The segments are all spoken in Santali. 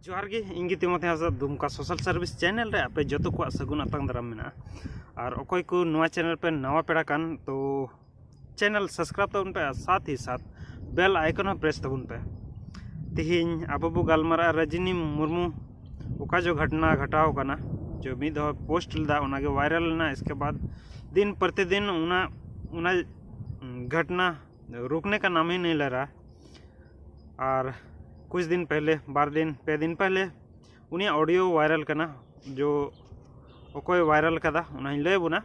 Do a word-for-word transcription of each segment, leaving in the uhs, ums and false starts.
ᱡᱚᱦᱟᱨ ᱜᱮ, ᱤᱧ ᱜᱮ ᱛᱤᱢᱚᱛᱷᱤ ᱦᱟᱸᱥᱫᱟ, ᱫᱩᱢᱠᱟ ᱥᱳᱥᱟᱞ ᱥᱟᱨᱵᱷᱤᱥ ᱪᱮᱱᱮᱞ ᱨᱮ ᱟᱯᱮ ᱡᱚᱛᱚ ᱠᱚᱣᱟᱜ ᱥᱟᱹᱜᱩᱱ ᱟᱛᱟᱝ ᱫᱟᱨᱟᱢ ᱢᱮᱱᱟᱜᱼᱟ᱾ ᱟᱨ ᱚᱠᱚᱭ ᱠᱚ ᱱᱚᱣᱟ ᱪᱮᱱᱮᱞ ᱯᱮ ᱱᱟᱣᱟ ᱯᱮᱲᱟ ᱠᱟᱱ, ᱛᱚ ᱪᱮᱱᱮᱞ ᱥᱟᱵᱥᱠᱨᱟᱭᱤᱵ ᱛᱟᱵᱚᱱ ᱯᱮ, ᱟᱨ ᱥᱟᱛ ᱦᱤ ᱥᱟᱛ ᱵᱮᱞ ᱟᱭᱠᱚᱱ ᱦᱚᱸ ᱯᱨᱮᱥ ᱛᱟᱵᱚᱱ ᱯᱮ᱾ ᱛᱮᱦᱮᱧ ᱟᱵᱚ ᱵᱚ ᱜᱟᱞᱢᱟᱨᱟᱜᱼᱟ ᱨᱟᱡᱤᱱᱤ ᱢᱩᱨᱢᱩ, ᱚᱠᱟ ᱡᱚ ᱜᱷᱚᱴᱱᱟ ᱜᱷᱚᱴᱟᱣ ᱠᱟᱱᱟ, ᱡᱚ ᱢᱤᱫ ᱫᱷᱟᱣ ᱯᱳᱥᱴ ᱞᱮᱫᱟ, ᱚᱱᱟᱜᱮ ᱵᱷᱟᱭᱨᱟᱞ ᱞᱮᱱᱟ᱾ ᱤᱥᱠᱮ ᱵᱟᱫ ᱫᱤᱱ ᱯᱨᱚᱛᱤᱫᱤᱱ ᱚᱱᱟ ᱚᱱᱟ ᱜᱷᱚᱴᱱᱟ ᱨᱩᱠᱱᱮ ᱠᱟ ᱱᱟᱢ ᱦᱤ ᱱᱤ ᱞᱮ ᱨᱟᱦᱟ᱾ ᱟᱨ ᱠᱩᱪ ᱫᱤᱱ ᱯᱮᱦᱞᱮ, ᱵᱟᱨ ᱫᱤᱱ ᱯᱮ ᱫᱤᱱ ᱯᱮᱦᱞᱮ ᱩᱱᱤᱭᱟᱜ ᱚᱰᱤᱭᱳ ᱵᱷᱟᱭᱨᱟᱞ ᱠᱟᱱᱟ, ᱡᱚ ᱚᱠᱚᱭ ᱵᱷᱟᱭᱨᱟᱞ ᱠᱟᱫᱟ ᱚᱱᱟᱧ ᱞᱟᱹᱭ ᱟᱵᱚᱱᱟ᱾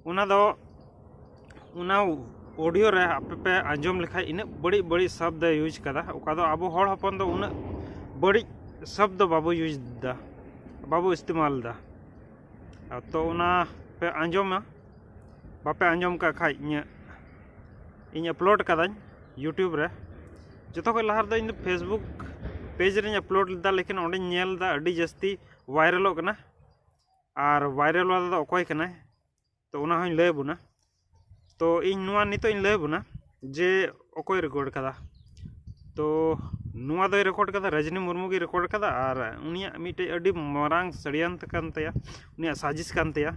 ᱚᱱᱟ ᱫᱚ ᱚᱱᱟ ᱚᱰᱤᱭᱳ ᱨᱮ ᱟᱯᱮ ᱯᱮ ᱟᱸᱡᱚᱢ ᱞᱮᱠᱷᱟᱡ ᱤᱱᱟᱹᱜ ᱵᱟᱹᱲᱤᱡ ᱵᱟᱹᱲᱤᱡ ᱥᱚᱵᱫ ᱮ ᱤᱭᱩᱡᱽ ᱠᱟᱫᱟ, ᱚᱠᱟ ᱫᱚ ᱟᱵᱚ ᱦᱚᱲ ᱦᱚᱯᱚᱱ ᱫᱚ ᱩᱱᱟᱹᱜ ᱵᱟᱹᱲᱤᱡ ᱥᱚᱵᱫ ᱫᱚ ᱵᱟᱵᱚ ᱤᱭᱩᱡᱽ ᱫᱟ, ᱵᱟᱵᱚ ᱤᱥᱛᱮᱢᱟᱞ ᱫᱟ᱾ ᱛᱚ ᱚᱱᱟ ᱯᱮ ᱟᱸᱡᱚᱢᱟ, ᱵᱟᱯᱮ ᱟᱸᱡᱚᱢ ᱠᱟᱜ ᱠᱷᱟᱡ ᱤᱧᱟᱹᱜ ᱤᱧ ᱟᱯᱞᱳᱰ ᱠᱟᱫᱟᱹᱧ ᱭᱩᱴᱩᱵᱽ ᱨᱮ᱾ ᱡᱚᱛᱚ ᱠᱷᱚᱡ ᱞᱟᱦᱟ ᱨᱮᱫᱚ ᱤᱧ ᱫᱚ ᱯᱷᱮᱥᱵᱩᱠ ᱯᱮᱡᱽ ᱨᱮᱧ ᱟᱯᱞᱳᱰ ᱞᱮᱫᱟ, ᱞᱮᱠᱤᱱ ᱚᱸᱰᱮᱧ ᱧᱮᱞ ᱮᱫᱟ ᱟᱹᱰᱤ ᱡᱟᱹᱥᱛᱤ ᱵᱷᱟᱭᱨᱟᱞᱚᱜ ᱠᱟᱱᱟ᱾ ᱟᱨ ᱵᱷᱟᱭᱨᱟᱞ ᱵᱟᱞᱟ ᱫᱚ ᱚᱠᱚᱭ ᱠᱟᱱᱟᱭ, ᱛᱚ ᱚᱱᱟ ᱦᱚᱸᱧ ᱞᱟᱹᱭ ᱟᱵᱚᱱᱟ᱾ ᱛᱚ ᱤᱧ ᱱᱚᱣᱟ ᱱᱤᱛᱚᱜ ᱤᱧ ᱞᱟᱹᱭ ᱟᱵᱚᱱᱟ ᱡᱮ ᱚᱠᱚᱭ ᱨᱮᱠᱚᱨᱰ ᱠᱟᱫᱟ᱾ ᱛᱚ ᱱᱚᱣᱟ ᱫᱚᱭ ᱨᱮᱠᱚᱨᱰ ᱠᱟᱫᱟ, ᱨᱟᱡᱽᱱᱤ ᱢᱩᱨᱢᱩ ᱜᱮᱭ ᱨᱮᱠᱚᱨᱰ ᱠᱟᱫᱟ᱾ ᱟᱨ ᱩᱱᱤᱭᱟᱜ ᱢᱤᱫᱴᱮᱡ ᱟᱹᱰᱤ ᱢᱟᱨᱟᱝ ᱥᱟᱹᱲᱤᱭᱟᱱᱛ ᱠᱟᱱ ᱛᱟᱭᱟ, ᱩᱱᱤᱭᱟᱜ ᱥᱟᱡᱤᱥ ᱠᱟᱱ ᱛᱟᱭᱟ᱾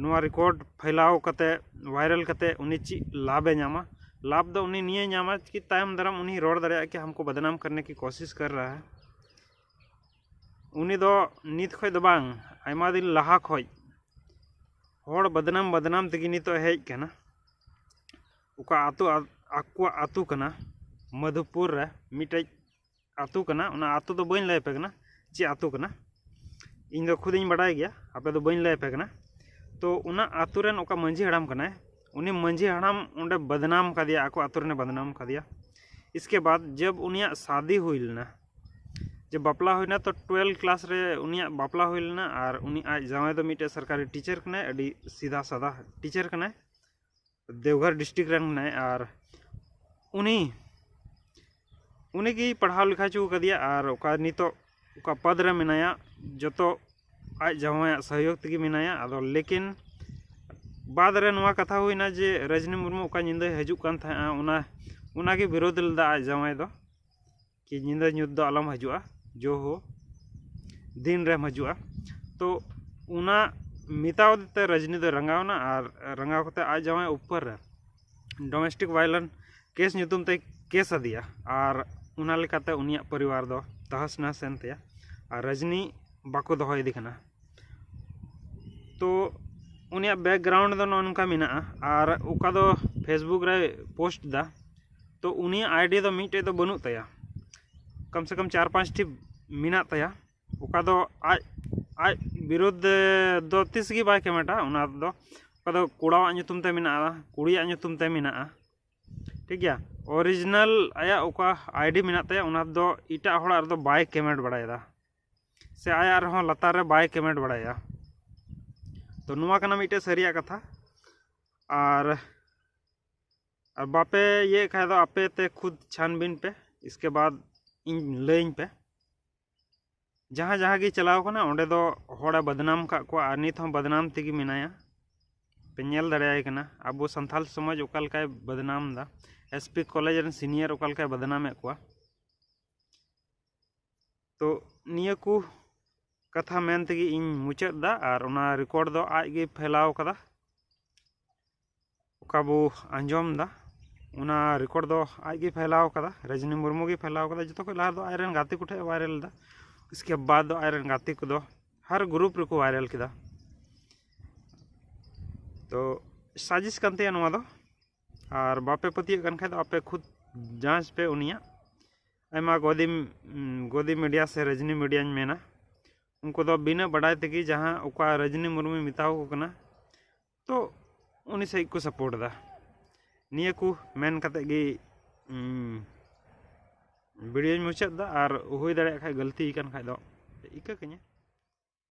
ᱱᱚᱣᱟ ᱨᱮᱠᱚᱨᱰ ᱯᱷᱟᱭᱞᱟᱣ ᱠᱟᱛᱮ, ᱵᱷᱟᱭᱨᱟᱞ ᱠᱟᱛᱮ ᱩᱱᱤ ᱪᱮᱫ ᱞᱟᱵᱷ ᱮ ᱧᱟᱢᱟ? ᱞᱟᱵᱷ ᱫᱚ ᱩᱱᱤ ᱱᱤᱭᱟᱹ ᱧᱟᱢᱟ ᱠᱤ ᱛᱟᱭᱚᱢ ᱫᱟᱨᱟᱢ ᱩᱱᱤ ᱨᱚᱲ ᱫᱟᱲᱮᱭᱟᱜᱼᱟ ᱠᱤ ᱦᱟᱢᱠᱚ ᱵᱟᱫᱱᱟᱢ ᱠᱟᱨᱱᱮ ᱠᱤ ᱠᱳᱥᱤᱥ ᱠᱟᱨ ᱨᱟᱦᱟ ᱦᱟᱭ᱾ ᱩᱱᱤ ᱫᱚ ᱱᱤᱛ ᱠᱷᱚᱡ ᱫᱚ ᱵᱟᱝ, ᱟᱭᱢᱟ ᱫᱤᱱ ᱞᱟᱦᱟ ᱠᱷᱚᱡ ᱦᱚᱲ ᱵᱟᱫᱱᱟᱢ ᱵᱟᱫᱱᱟᱢ ᱛᱮᱜᱮ ᱱᱤᱛᱚᱜ ᱦᱮᱡ ᱠᱟᱱᱟ᱾ ᱚᱠᱟ ᱟᱛᱳ, ᱟᱠᱚᱣᱟᱜ ᱟᱛᱳ ᱠᱟᱱᱟ ᱢᱚᱫᱷᱩᱯᱩᱨ ᱨᱮ ᱢᱤᱫᱴᱮᱡ ᱟᱛᱳ ᱠᱟᱱᱟ᱾ ᱚᱱᱟ ᱟᱛᱳ ᱫᱚ ᱵᱟᱹᱧ ᱞᱟᱹᱭ ᱟᱯᱮ ᱠᱟᱱᱟ ᱪᱮᱫ ᱟᱛᱳ ᱠᱟᱱᱟ, ᱤᱧ ᱫᱚ ᱠᱷᱩᱫ ᱤᱧ ᱵᱟᱰᱟᱭ ᱜᱮᱭᱟ, ᱟᱯᱮ ᱫᱚ ᱵᱟᱹᱧ ᱞᱟᱹᱭ ᱟᱯᱮ ᱠᱟᱱᱟ᱾ ᱛᱚ ᱚᱱᱟ ᱟᱛᱳ ᱨᱮᱱ ᱚᱠᱟ ᱢᱟᱺᱡᱷᱤ ᱦᱟᱲᱟᱢ ᱠᱟᱱᱟᱭ, ᱩᱱᱤ ᱢᱟᱺᱡᱷᱤ ᱦᱟᱲᱟᱢ ᱚᱸᱰᱮ ᱵᱟᱫᱱᱟᱢ ᱠᱟᱫᱮᱭᱟ, ᱟᱠᱚ ᱟᱛᱳ ᱨᱮᱱᱮ ᱵᱟᱫᱱᱟᱢ ᱠᱟᱫᱮᱭᱟ᱾ ᱤᱥᱠᱮ ᱵᱟᱫ ᱡᱟᱵ ᱩᱱᱤᱭᱟᱜ ᱥᱟᱫᱤ ᱦᱩᱭ ᱞᱮᱱᱟ, ᱡᱮ ᱵᱟᱯᱞᱟ ᱦᱩᱭᱱᱟ, ᱛᱚ ᱴᱩᱭᱮᱞᱵᱷ ᱠᱞᱟᱥ ᱨᱮ ᱩᱱᱤᱭᱟᱜ ᱵᱟᱯᱞᱟ ᱦᱩᱭ ᱞᱮᱱᱟ᱾ ᱟᱨ ᱩᱱᱤ ᱟᱡ ᱡᱟᱶᱟᱭ ᱫᱚ ᱢᱤᱫᱴᱮᱡ ᱥᱚᱨᱠᱟᱨᱤ ᱴᱤᱪᱟᱨ ᱠᱟᱱᱟᱭ, ᱟᱹᱰᱤ ᱥᱤᱫᱷᱟ ᱥᱟᱫᱟ ᱴᱤᱪᱟᱨ ᱠᱟᱱᱟᱭ, ᱫᱮᱣᱜᱷᱚᱨ ᱰᱤᱥᱴᱨᱤᱠᱴ ᱨᱮᱱ ᱠᱟᱱᱟᱭ᱾ ᱟᱨ ᱩᱱᱤ ᱩᱱᱤᱜᱮᱭ ᱯᱟᱲᱦᱟᱣ ᱞᱮᱠᱷᱟ ᱦᱚᱪᱚ ᱠᱟᱫᱮᱭᱟ᱾ ᱟᱨ ᱚᱠᱟ ᱱᱤᱛᱚᱜ ᱚᱠᱟ ᱯᱚᱫᱽ ᱨᱮ ᱢᱮᱱᱟᱭᱟ, ᱡᱚᱛᱚ ᱟᱡ ᱡᱟᱶᱟᱭᱟᱜ ᱥᱚᱦᱭᱳᱜᱽ ᱛᱮᱜᱮ ᱢᱮᱱᱟᱭᱟ᱾ ᱟᱫᱚ ᱞᱮᱠᱤᱱ ᱵᱟᱫᱽ ᱨᱮ ᱱᱚᱣᱟ ᱠᱟᱛᱷᱟ ᱦᱩᱭᱱᱟ ᱡᱮ ᱨᱟᱡᱽᱱᱤ ᱢᱩᱨᱢᱩ ᱚᱠᱟ ᱧᱤᱫᱟᱹᱭ ᱦᱤᱡᱩᱜ ᱠᱟᱱ ᱛᱟᱦᱮᱸᱜᱼᱟ, ᱚᱱᱟ ᱚᱱᱟᱜᱮ ᱵᱤᱨᱳᱫᱷ ᱞᱮᱫᱟ ᱟᱡ ᱡᱟᱶᱟᱭ ᱫᱚ, ᱠᱤ ᱧᱤᱫᱟᱹ ᱧᱩᱛ ᱫᱚ ᱟᱞᱚᱢ ᱦᱤᱡᱩᱜᱼᱟ᱾ जो हो, दिन ᱨᱮᱢ ᱦᱤᱡᱩᱜᱼᱟ᱾ ᱛᱚ ᱚᱱᱟ ᱢᱮᱛᱟᱣ ᱟᱫᱮ ᱛᱮ ᱨᱟᱡᱽᱱᱤ ᱫᱚᱭ ᱨᱟᱸᱜᱟᱣ ᱮᱱᱟ ᱟᱨ ᱨᱟᱸᱜᱟᱣ ᱠᱟᱛᱮ ᱟᱡ ᱡᱟᱶᱟᱭ ᱩᱯᱚᱨ ᱨᱮ domestic violence case ᱧᱩᱛᱩᱢ ᱛᱮ ᱠᱮᱥ ᱟᱫᱮᱭᱟ ᱟᱨ ᱚᱱᱟ ᱞᱮᱠᱟᱛᱮ ᱩᱱᱤᱭᱟᱜ ᱯᱚᱨᱤᱵᱟᱨ ᱫᱚ ᱛᱟᱦᱟᱥ ᱱᱟᱦᱟᱥ ᱮᱱ ᱛᱟᱭᱟ ᱟᱨ ᱨᱟᱡᱽᱱᱤ ᱵᱟᱠᱚ ᱫᱚᱦᱚᱭᱮᱫᱮ ᱠᱟᱱᱟ᱾ ᱛᱚ ᱩᱱᱤᱭᱟᱜ background ᱫᱚ ᱱᱚᱜᱼᱚ ᱱᱚᱝᱠᱟ ᱢᱮᱱᱟᱜᱼᱟ ᱟᱨ ᱚᱠᱟ ᱫᱚ Facebook ᱨᱮ ᱯᱳᱥᱴ ᱮᱫᱟ, ᱛᱚ ᱩᱱᱤᱭᱟᱜ ID ᱫᱚ ᱢᱤᱫᱴᱮᱡ ᱫᱚ ᱵᱟᱹᱱᱩᱜ ᱛᱟᱭᱟ, ᱠᱚᱢ ᱥᱮ ᱠᱚᱢ ᱪᱟᱨ ᱯᱟᱸᱪ ᱴᱤ ᱢᱮᱱᱟᱜ ᱛᱟᱭᱟ᱾ ᱚᱠᱟ ᱫᱚ ᱟᱡ ᱟᱡ ᱵᱤᱨᱩᱫᱽ ᱫᱚ ᱛᱤᱥ ᱜᱮ ᱵᱟᱭ ᱠᱚᱢᱮᱱᱴᱟ, ᱚᱱᱟ ᱫᱚ ᱚᱠᱟ ᱫᱚ ᱠᱚᱲᱟᱣᱟᱜ ᱧᱩᱛᱩᱢ ᱛᱮ ᱢᱮᱱᱟᱜᱼᱟ, ᱠᱩᱲᱤᱭᱟᱜ ᱧᱩᱛᱩᱢ ᱛᱮ ᱢᱮᱱᱟᱜᱼᱟ, ᱴᱷᱤᱠ ᱜᱮᱭᱟ᱾ ᱚᱨᱤᱡᱤᱱᱟᱞ ᱟᱭᱟᱜ ᱚᱠᱟ ID ᱢᱮᱱᱟᱜ ᱛᱟᱭᱟ ᱚᱱᱟ ᱫᱚ ᱮᱴᱟᱜ ᱦᱚᱲᱟᱜ ᱨᱮᱫᱚ ᱵᱟᱭ ᱠᱚᱢᱮᱱᱴ ᱵᱟᱲᱟᱭᱮᱫᱟ, ᱥᱮ ᱟᱭᱟᱜ ᱨᱮᱦᱚᱸ ᱞᱟᱛᱟᱨ ᱨᱮ ᱵᱟᱭ ᱠᱚᱢᱮᱱᱴ ᱵᱟᱲᱟᱭᱟ᱾ ᱛᱚ ᱱᱚᱣᱟ ᱠᱟᱱᱟ ᱢᱤᱫᱴᱮᱡ ᱥᱟᱹᱨᱤᱭᱟᱜ ᱠᱟᱛᱷᱟ᱾ ᱟᱨ ᱟᱨ ᱵᱟᱯᱮ ᱤᱭᱟᱹᱭᱮᱫ ᱠᱷᱟᱡ ᱫᱚ ᱟᱯᱮ ᱛᱮ ᱠᱷᱩᱫ ᱪᱷᱟᱱᱵᱤᱱ ᱯᱮ, ᱤᱥᱠᱮ ᱵᱟᱫ ᱤᱧ ᱞᱟᱹᱭᱟᱹᱧ ᱯᱮ᱾ ᱡᱟᱦᱟᱸ ᱡᱟᱦᱟᱸ ᱜᱮ ᱪᱟᱞᱟᱣ ᱠᱟᱱᱟ ᱚᱸᱰᱮ ᱫᱚ ᱦᱚᱲᱮ ᱵᱚᱫᱱᱟᱢ ᱟᱠᱟᱫ ᱠᱚᱣᱟ ᱟᱨ ᱱᱤᱛ ᱦᱚᱸ ᱵᱚᱫᱱᱟᱢ ᱛᱮᱜᱮ ᱢᱮᱱᱟᱭᱟ᱾ ᱯᱮ ᱧᱮᱞ ᱫᱟᱲᱮᱭᱟᱭ ᱠᱟᱱᱟ ᱟᱵᱚ ᱥᱟᱱᱛᱟᱲ ᱥᱚᱢᱟᱡᱽ ᱚᱠᱟ ᱞᱮᱠᱟᱭ ᱵᱚᱫᱱᱟᱢ ᱮᱫᱟ, S P college ᱨᱮᱱ senior ᱚᱠᱟ ᱞᱮᱠᱟᱭ ᱵᱚᱫᱱᱟᱢᱮᱫ ᱠᱚᱣᱟ᱾ ᱛᱚ ᱱᱤᱭᱟᱹ ᱠᱚ ᱠᱟᱛᱷᱟ ᱢᱮᱱ ᱛᱮᱜᱮ ᱤᱧ ᱢᱩᱪᱟᱹᱫ ᱮᱫᱟ ᱟᱨ ᱚᱱᱟ record ᱫᱚ ᱟᱡ ᱜᱮ ᱯᱷᱮᱞᱟᱣ ᱠᱟᱫᱟ᱾ ᱚᱠᱟ ᱵᱚ ᱟᱸᱡᱚᱢ ᱮᱫᱟ ᱚᱱᱟ record ᱫᱚ ᱟᱡ ᱜᱮ ᱯᱷᱮᱞᱟᱣ ᱠᱟᱫᱟ, ᱨᱟᱡᱽᱱᱤ ᱢᱩᱨᱢᱩ ᱜᱮ ᱯᱷᱮᱞᱟᱣ ᱠᱟᱫᱟ᱾ ᱡᱚᱛᱚ ᱠᱷᱚᱱ ᱞᱟᱦᱟ ᱫᱚ ᱟᱡ ᱨᱮᱱ ᱜᱟᱛᱮ ᱠᱚ ᱴᱷᱮᱱ viral ᱞᱮᱫᱟ, ᱤᱥᱠᱮ ᱵᱟᱫ ᱫᱚ ᱟᱡ ᱨᱮᱱ ᱜᱟᱛᱮ ᱠᱚᱫᱚ ᱦᱟᱨ group ᱨᱮᱠᱚ viral ᱠᱮᱫᱟ᱾ ᱛᱚ ᱥᱟᱡᱤᱥ ᱠᱟᱱ ᱛᱟᱭᱟ ᱱᱚᱣᱟ ᱫᱚ, ᱟᱨ ᱵᱟᱯᱮ ᱯᱟᱹᱛᱭᱟᱹᱜ ᱠᱟᱱ ᱠᱷᱟᱡ ᱫᱚ ᱟᱯᱮ ᱠᱷᱩᱫ ᱡᱟᱸᱪ ᱯᱮ ᱩᱱᱤᱭᱟᱜ᱾ ᱟᱭᱢᱟ ᱜᱚᱫᱤ ᱜᱚᱫᱤ media ᱥᱮ ᱨᱟᱡᱽᱱᱤ mediaᱧ ᱢᱮᱱᱟ, ᱩᱱᱠᱩ ᱫᱚ ᱵᱤᱱᱟᱹ ᱵᱟᱰᱟᱭ ᱛᱮᱜᱮ ᱡᱟᱦᱟᱸ ᱚᱠᱟ ᱨᱟᱡᱽᱱᱤ ᱢᱩᱨᱢᱩᱭ ᱢᱮᱛᱟᱣ ᱠᱚ ᱠᱟᱱᱟ, ᱛᱚ ᱩᱱᱤ ᱥᱮᱫ ᱠᱚ support ᱮᱫᱟ᱾ ᱱᱤᱭᱟᱹ ᱠᱚ ᱢᱮᱱ ᱠᱟᱛᱮ ᱜᱮ videoᱧ ᱢᱩᱪᱟᱹᱫ ᱮᱫᱟ᱾ ᱟᱨ ᱦᱩᱭ ᱫᱟᱲᱮᱭᱟᱜ ᱠᱷᱟᱡ ᱜᱟᱹᱞᱛᱤ ᱠᱟᱱ ᱠᱷᱟᱡ ᱫᱚ ᱤᱠᱟᱹ ᱠᱟᱹᱧᱟ᱾